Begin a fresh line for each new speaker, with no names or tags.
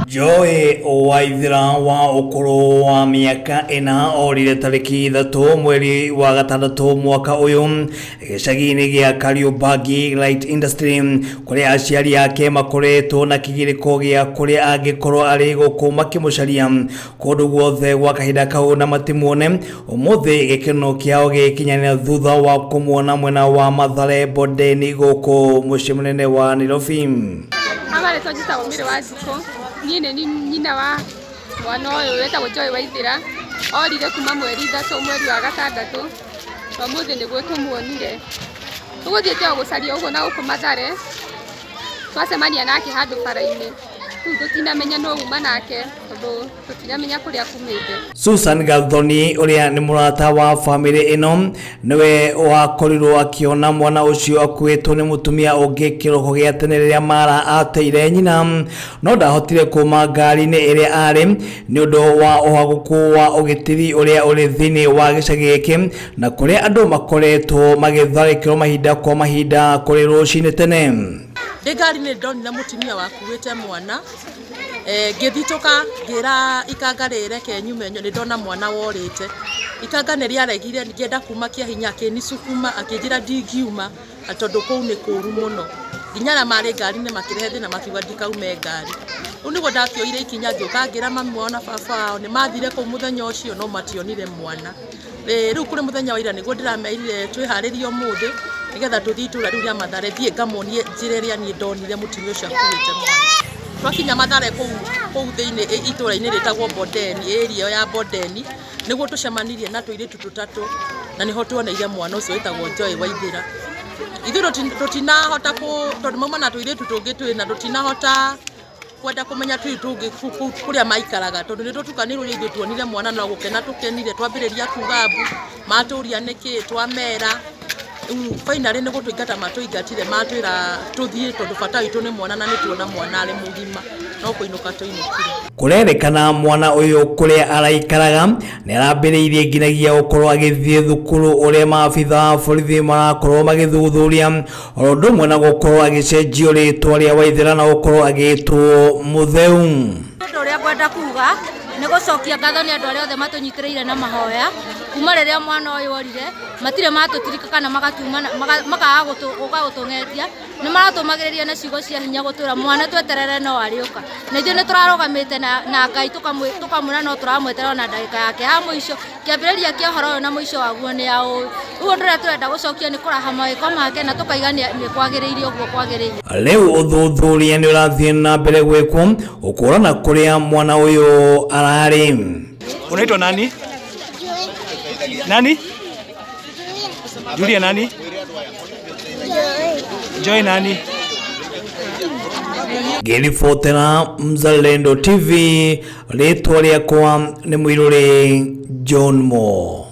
Joy Waithira wa ũkũrũ wa mĩaka 4 orire tarĩki 3 mweri wa 6 mwaka ũyũ gĩcagi-inĩ gĩa Kariobangi Light Industry kũrĩa aciari ake makoretwo na kĩgirĩko gĩa kũrĩa angĩkorwo arĩ gũkũ makĩmũcaria kũndũ guothe gwa kahinda kau na matimuone. Ũmũthĩ gĩkeno kĩao gĩkinyanĩra thutha wa kũmuona mwena wa Mathare Bondeni gũkũ mũciĩ mũnene wa Nairobi.
Habari njĩtagwo Mary Wanjikũ. Niĩ nĩ nyina wa mwana ũyũ wetagwo Joy Waithira. Orire kuma mweri 3 mweri wa 6 na ũmũthĩ nĩguo tũmuonire. Tũgũthiĩte o gũcaria ũguo na gũkũ Mathare, twacemania nake handũ bara-inĩ. Rĩu tũtinamenya nũ uma nake tondũ tũtinamenya kũrĩa kumĩte.
Susan Gathoni ũrĩa nĩ mũrata wa famĩlĩ ĩno nĩwe wakorirwo akĩona mwana ũcio akuĩtwo nĩ mũtumia ũngĩ kĩroko gĩa tene rĩrĩa mara ateire nyina, no ndahotire kuma ngari-inĩ ĩrĩa arĩ nĩ ũndũ wa ũhagũku wa ũgitĩri ũrĩa ũrĩ thĩinĩ wa gĩcagi gĩkĩ na kũrĩa andũ makoretwo magĩtharĩkĩrwo mahinda kwa mahinda kũrĩ rũcinĩ tene.
Ndĩ ngari-inĩ ndonire mũtumia wakuĩte mwana, ngĩthitũka ngĩra ikanga rĩreke nyume nĩ ndona mwana worĩte. Ikanga nĩ rĩaregire ngĩenda kuma kĩa hinya akĩnicukuma akĩnjĩra ndingiuma tondũ kũu nĩ kũũru mũno. Nginya arĩa marĩ ngari-inĩ makĩrehe thĩna makiuga ndikaume ngari. Rĩu nĩguo ndakĩoire ikinya ngĩũka ngĩra mami wao na baba wao nĩ mathire kũu mũthenya ũcio no mationire mwana. Rĩu kũrĩ mũthenya wa ira nĩguo ndĩramerire twĩharĩrie ũmũthĩ nĩgetha tũthiĩ itũũra rĩu rĩa Mathare thiĩ ngamonie njĩra ĩrĩa niĩ ndonire mũtumia ũcio akuĩte mwana. Twakinya Mathare kũu thĩinĩ itũũra-inĩ rĩtagwo Bondeni, area ĩyo ya Bondeni nĩguo tũcemanirie na tũirĩtu tũtatũ na nĩho tuoneire mwana ũcio wĩtagwo Joy Waithira. Ithuĩ tũtinahota tondũ mauma na tũirĩtu tũngĩ twĩna tũtinahota kwenda kũmenya tũirĩtu tũngĩ kũrĩa maikaraga tondũ nĩ tũtukanĩirwo ithuĩ tuonire mwana no gũkena tũkenire twambĩrĩria kuga mbu matũria nĩkĩ twamera. Finally nĩ gũtũingata matũingatire matwĩra tũthiĩ tondũ bata witũ nĩ mwana na nĩ tuona mwana arĩ mũgima no kũinũka tũinũkire.
Kũrerĩkana mwana ũyũ kũrĩa araikaraga nĩ arambĩrĩirie nginyagia gũkorwo agĩthiĩ thukuru ũrĩa maabitha a borithi marakorwo magĩthuthuria oro ũndũ ũmwe na gũkorwo agĩcenjio rĩtwa rĩa Waithira na gũkorwo agĩtwo Mũtheu.
Ũndũ ũrĩa ngwenda kuga nĩ gũcokia ngatho nĩ andũ arĩa othe matũnyitĩrĩire na mahoya kuma rĩrĩa mwana ũyũ orire matirĩ matũtirika kana makaga gũka gũtũng'etia nĩ maratũmagĩrĩria na ciugo cia hinya gũtwĩra mwana tweterere no arĩũka na ithuĩ nĩ tũrarũgamĩte na Ngai tũkamwĩra no tũramweterera ona ndagĩka yake ya mũico. Kĩambĩrĩria kĩa ũhoro ũyũ na mũico waguo nĩ ya ũũ. Rĩu ũndũ ũrĩa tũrenda gũcokia nĩ kũraha mawĩko make na tũkaiga nĩ kwagĩrĩire ũguo kwagĩrĩire.
Rĩu ũthuthuria nĩ ũrathiĩ na mbere gwĩkwo gũkũrana kũrĩa mwana ũyũ ararĩ.
Unaitwa nani? Nani? Julia nani? Joy nani?
Ngĩribotera Mzalendo TV, rĩtwa rĩakwa nĩ Mũirũrĩ John Mo.